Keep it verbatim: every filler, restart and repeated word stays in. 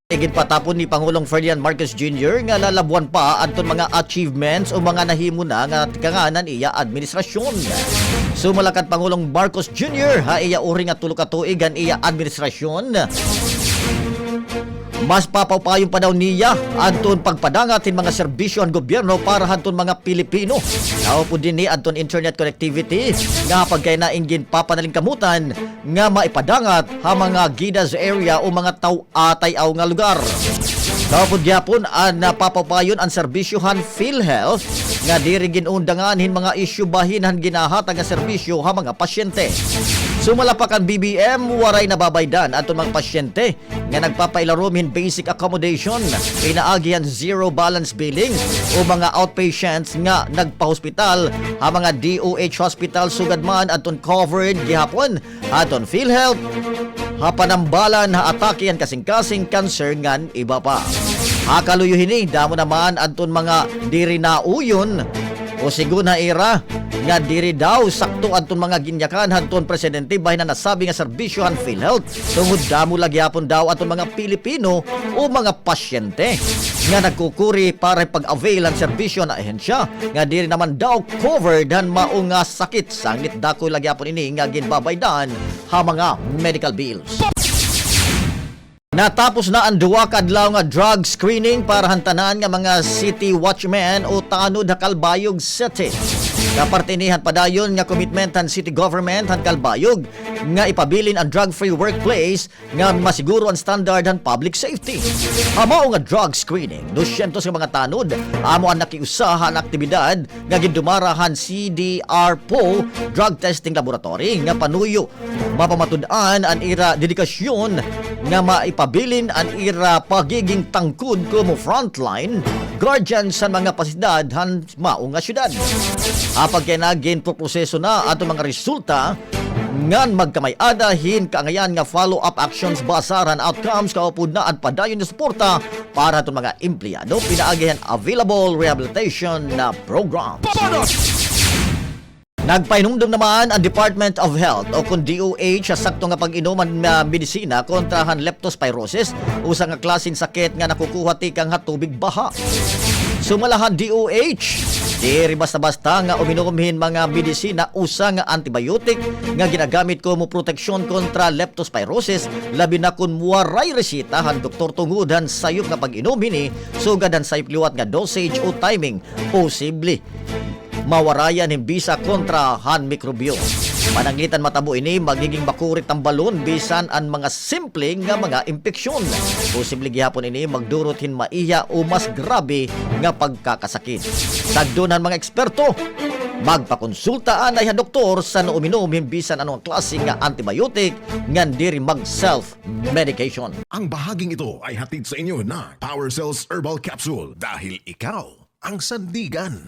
Iginpatapon ni Pangulong Ferdinand Marcos Junior nga lalabwan pa adton mga achievements o mga nahimo na nga tikang han iya administrasyon. Sumala kan Pangulong Marcos Junior ha iya uri nga tulo ka tuig han iya administrasyon, mas papaupayon pa daw niya adton pagpadangat hin mga serbisyo han gobyerno para hadton mga Pilipino. Kaupod dinhi adton internet connectivity nga pagkayana in ginpapanalingkamutan nga maipadangat ha mga GIDAs area o mga taw-, ah, tay-aw nga lugar. Kaupod gihapon an, ah, papaupayon an serbisyo han PhilHealth nga diri gin-undangan hin mga isyu bahin han ginahatag nga serbisyo ha mga pasyente. Sumala pa kan B B M, waray nababaydan adton mga pasyente nga nagpapailarom hin basic accommodation, pinaagi han zero balance billing o mga outpatients nga nagpahospital ha mga D O H hospital sugad man adton covered gihapon adton PhilHealth ha panambalan ha atake han kasingkasing, cancer ngan iba pa. Ha kaluyo hini, damo naman adton mga diri nauyon o sigon ha ira nga diri daw sakto adton mga ginyakan hadton presidente bahin han nasabi nga serbisyo han PhilHealth, tungod damo la gihapon daw adton mga Pilipino o mga pasyente nga nagkukuri para pag-avail han serbisyo han ahensya nga diri naman daw covered han mao nga sakit, sanglit dako la gihapon ini nga ginbabaydan ha mga medical bills. Natapos na an duha ka adlaw nga drug screening para han tanan nga mga city watchman o tanod ha Calbayog City. Kaparte ini han padayon nga commitment han city government han Calbayog nga ipabilin an drug-free workplace nga masiguro an standard han public safety. Ha mao nga drug screening, dusyentos nga mga tanod amo an nakiusa han aktibidad nga gindumara han C D R P O Drug Testing Laboratory nga panuyo mapamatud-an an ira dedikasyon nga maipabilin an ira pagiging tangkod komo frontline guardians han mga pasidad han mao nga syudad. Ha pagkayana, ginpoproseso na adton mga resulta ngan magkamay-ada hin kaangayan nga follow-up actions basar han outcomes kaupod na an padayon nga suporta para adton mga empleyado pinaagi han available rehabilitation na program. Nagpahinumdom naman an Department of Health o kon D O H ha sakto nga pag-inom han, ah, medisina kontra han leptospirosis, usa nga klase hin sakit nga nakukuha tikang ha tubig baha. Sumala han D O H, diri basta-basta nga uminom hin mga medisina usa nga antibiotic nga ginagamit komo proteksyon kontra leptospirosis, labi na kon waray resita han doktor tungod han sayop nga pag-inom hini sugad han sayop liwat nga dosage o timing. Posible mawarayan hin bisa kontra han mikrobyo. Pananglitan matabo ini, magiging makuri tambalon bisan an mga simple nga mga impeksyon. Posible gihapon ini magdurot hin maiha o mas grabe nga pagkakasakit. Tagdon han mga eksperto, magpakonsulta anay ha doktor san uminom hin bisan ano nga klase nga antibiotic ngan diri mag-self-medication. Ang bahaging ito ay hatid sa inyo ng Power Cells Herbal Capsule, dahil ikaw ang sandigan.